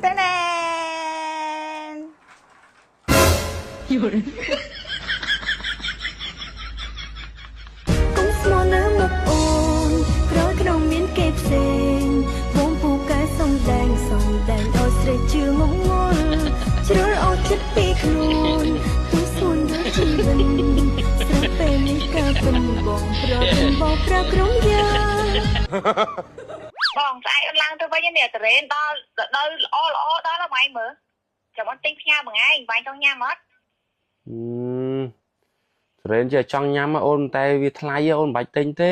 តែណែន កុំស្មោះនៅមុខអូនក្រោយក្នុងមានគេផ្សេងបងពូកែសំដែងសំដែងឲ្យស្រីជឿងងងល់ជ្រុលអស់ចិត្តពីខ្លួនទូសួនដល់ជីវិតស្រាប់ពេលនេះការពិនបងប្រទបងប្រក្រុមយ៉ា បងស្អែកអូនឡើងទៅវិញនេះតរេនដល់ដល់ល្អល្អដល់ហើយបងមើលចាំអូនទិញផ្ញើមួយថ្ងៃបងចង់ញ៉ាំអត់? អឺត្រេនចេះចង់ញ៉ាំអូនតែវាថ្លៃអូនមិនបាច់ទិញទេ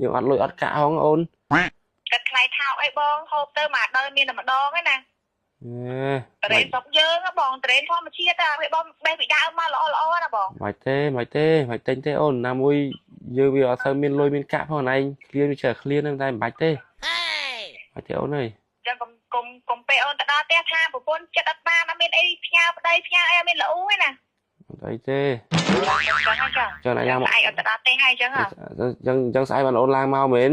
យើងអត់លុយអត់កាក់ហងអូន គិតថ្លៃថោកអីបងហូបទៅមួយដើមមានតែម្ដងឯណា អេ តរេនស្រុកយើងបងតរេនធម្មជាតិតែបងបេះពីដើមមកល្អល្អណាបង មិនបាច់ទេមិនបាច់ទេមិនបាច់ទិញទេអូនណាមួយយើងវាអត់សូវមានលុយមានកាក់ផងឯងឃ្លានវាចេះឃ្លានហ្នឹងតែមិនបាច់ទេបាច់ទេអូនអើយ ចឹងកុំកុំកុំពេលអូនទៅដល់ផ្ទះថាប្រពន្ធចិត្តអត់បានអត់មានអីផ្ញើប្តីផ្ញើអីអត់មានល្អឯណា អត់អីទេ ចឹងហ្នឹងចឹង ចឹងណាយ៉ាង ស្អែកអូនទៅដល់ផ្ទះហើយចឹងហ៎ ចឹងចឹងស្អែកបានអូនឡើងមកមែន?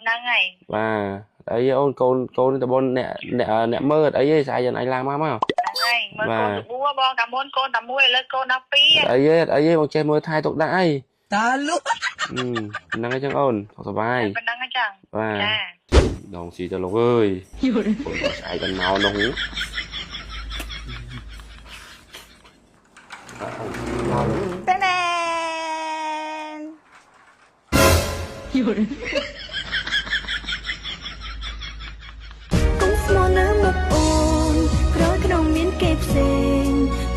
ហ្នឹងហើយ បាទអីអូនកូនកូនតបនអ្នកអ្នកអ្នកមើលអីទេស្អែកឯងឡើងមកមក ហ្នឹងហើយមើលកូនទៅបួបងកាមុនកូនតែមួយឥឡូវកូនដល់ពីរ អីទេអីទេបងចេះមើលថែទុកដាក់អី តើលុះ ហ្នឹងហើយចឹងអូនសុខសប្បាយ ប៉ុណ្ណឹងចឹង បាទ ចា ដងស៊ីទៅលោកអើយអូនស្អែកបានមកនោះ តែណែន កុំស្មោះនៅមុខអូនក្រោយក្នុងមានគេផ្សេង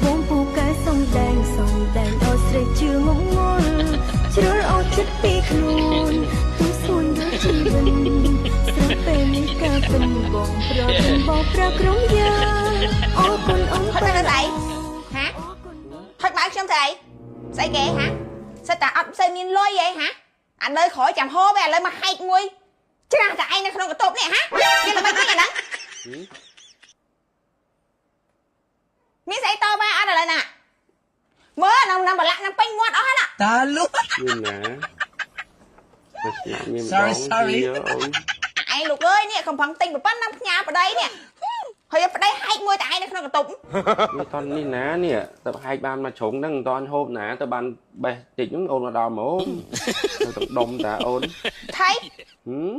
បងពូកែសំដែងសំដែងឲ្យស្រីជឿងងងល់ជ្រុលអស់ចិត្តពីខ្លួនទូសួនដល់ជីវិតស្រាប់ពេលនេះការពិនបងប្រទបងប្រក្រុមយ៉ាអរគុណអូន ហុចទៅស្អីហាហុចមកខ្ញុំទៅអីស្អីគេហាសិតតែអត់សូវមានលុយអីហាអានៅក្រោយចាំហូបឯឥឡូវមកហែកមួយច្រាស់តែឯងនៅក្នុងកន្ទប់នេះហាមានល្បិចហ្នឹងអាហ្នឹងមានស្អីតមកអត់ឥឡូវណាមើលនឹងនឹងប្រឡាក់នឹងពេញមាត់អស់ហើយណា តើលុះ មានណាបើស្នាក់មានម្ដ Sorry, ង sorry. អូន ឯងលោកអើយនេះកំប្រឹងទិញប៉ុណ្ណឹងផ្ញើប្តីនេះហើយប្តីហែកមួយតែឯងនៅក្នុងកន្ទប់ នេះតន់នេះណានេះទៅហែកបានមកជ្រុងហ្នឹងមិនតន់ហូបណាទៅបានបេះតិចហ្នឹងអូនមកដល់ហ្មងទៅទឹកដុំតាអូន ថៃ ហឹម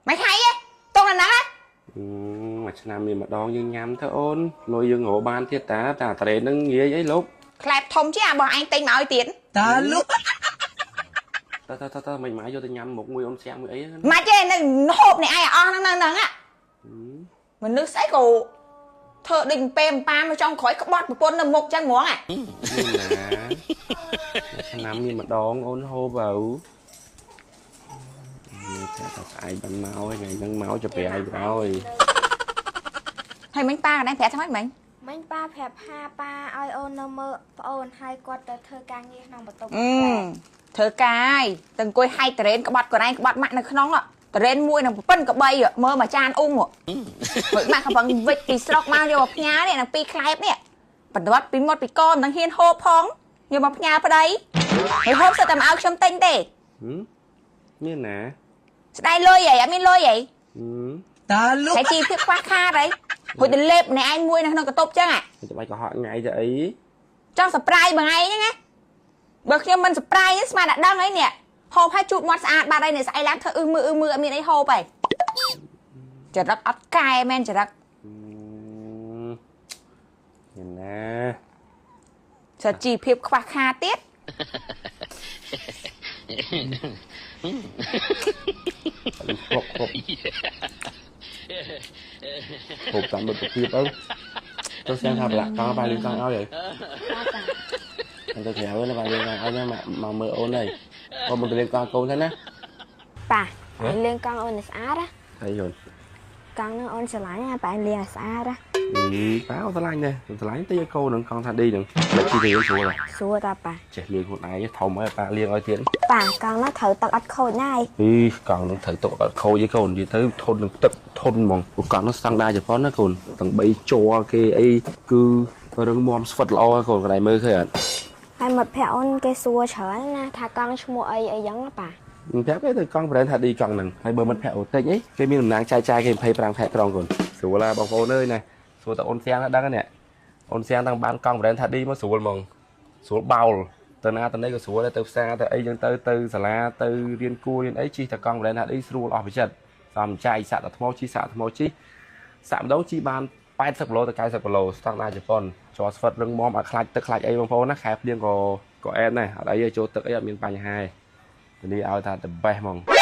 មិនថៃទេតុងណាណា មួយឆ្នាំមានម្ដងយើងញ៉ាំទៅអូនលុយយើងរកបានទៀតតាតាត្រេនហ្នឹងងាយអីលោក ខ្លែបធំជាងអារបស់ឯងទិញមកឲ្យទៀត តើលុះ តើតើតើមិនម៉ាយកទៅញ៉ាំមុខមួយអូនស្រាក់មួយអីហ្នឹង មកទេនៅហូបនេះឯងអស់ហ្នឹងហ្នឹងមនុស្សស្អីក៏ធ្វើដូចពេមប៉ាមកចង់ក្រោយក្បត់ប្រពន្ធនៅមុខចឹងហ្មងអា មានណាមួយឆ្នាំមានម្ដងអូនហូបទៅនេះតែស្អែកបានមកថ្ងៃហ្នឹងមកจะប្រៃប្រហើយ ហើយមិញប៉ាកណ្ដាលប្រាប់ថាម៉េចមិញ មិញប៉ាប្រាប់ថាប៉ាឲ្យអូននៅមើលប្អូនហើយគាត់ទៅធ្វើការងារក្នុងបន្ទប់ អឺធ្វើកាយទៅអង្គុយហែកតរេនក្បត់កន្លែងក្បត់ម៉ាក់នៅក្នុងតរេនមួយនឹងប្រពន្ធក្បីមើលមួយចានអ៊ុងហូចម៉ាក់កំពុងវិចពីស្រុកមកយកមកផ្ញើនេះនឹងពីរខ្លែបនេះបន្ទាត់ពីមាត់ពីកមិនដឹងហ៊ានហូបផងយកមកផ្ញើប្តីហើយហូបសិតតែមកឲ្យខ្ញុំទិញទេ មានណា ស្ដាយលុយអីអត់មានលុយអី តើលុះ តែជីវភាពខ្វះខាតអីហួចទៅលេបអ្នកឯងមួយនៅក្នុងកន្ទប់ចឹងអា ចាំបាច់កុហកថ្ងៃទៅអី ចង់សប្រៃមួយថ្ងៃហ្នឹងណាបើខ្ញុំមិនសប្រៃស្មានតែដឹងអីនេះហូបហើយជូតមាត់ស្អាតបាត់អីនេះស្អីឡើងធ្វើអ៊ឺមើអ៊ឺមើអត់មានអីហូបអីចរិតអត់កែមែនចរិត មានណា សិតជីវភាពខ្វះខាតទៀត គ្រប់គ្រប់ហូបតាមលទ្ធភាពទៅទៅស្គាល់ថាប្រឡាក់កង់បាយលឿនកង់ឲ្យហើយទៅក្រៅណាបាយលឿនកង់ឲ្យណាមកមើលអូនហើយអូនមកទៅលេងកង់កូនទៅណា ប៉ាលាងកង់អូនឲ្យស្អាតណា ហើយយល់ កង់ហ្នឹងអូនស្រឡាញ់ណាប៉ាលាងឲ្យស្អាតណា ប៉ាអូនស្រឡាញ់ដែរស្រឡាញ់ទៅយកកូននឹងកង់ថាឌីហ្នឹងလက်ជីទៅស្រួល ស្រួលតាប៉ា ចេះលាងខ្លួនឯងធំហើយប៉ាលាងឲ្យទៀត ប៉ាកង់ហ្នឹងត្រូវទឹកអត់ខូចណាយ អីកង់នឹងត្រូវទុកអត់ខូចទេកូននិយាយទៅធន់នឹងទឹកធន់ហ្មងព្រោះកង់នោះស្តង់ដារជប៉ុនណាកូនទាំង3ជ័រគេអីគឺរឹងមាំស្វិតល្អកូនកន្លែងមើលឃើញអត់ ហើយមិត្តភក្តិអូនគេសួរច្រើនណាថាកង់ឈ្មោះអីអីចឹងណាប៉ា ប្រាប់គេទៅកង់ brand ថាឌីកង់ហ្នឹងហើយបើមិត្តភក្តិអូតិចអីគេមានតំណាងចែកចាយគេ25ខែក្រុងកូន ស្រួលឡាបងប្អូនអើយណាស្រួលតែអូនសៀងដឹងហ្នឹងអូនសៀងតាំងបានកង់ brand ថាឌីមកស្រួលហ្មងស្រួលបោលទៅណាទៅណីក៏ស្រួលដែរទៅផ្សារទៅអីចឹងទៅទៅសាលាទៅរៀនគួររៀនអីជិះតែកង់ brand ថាឌីស្រួលអស់ពីចិត្តសំចៃសាក់តែថ្មជិះសាក់ថ្មជិះសាក់ម្ដងជិះបាន80គីឡូទៅ90គីឡូស្តង់ដារជប៉ុនជាប់ស្វិតរឹងមាំអត់ខ្លាចទឹកខ្លាចអីបងប្អូនណាខែភ្លៀងក៏ក៏អែមដែរអត់អីទេចូលទឹកអីអត់មានបញ្ហាទេនេះឲ្យថា the best ហ្មង។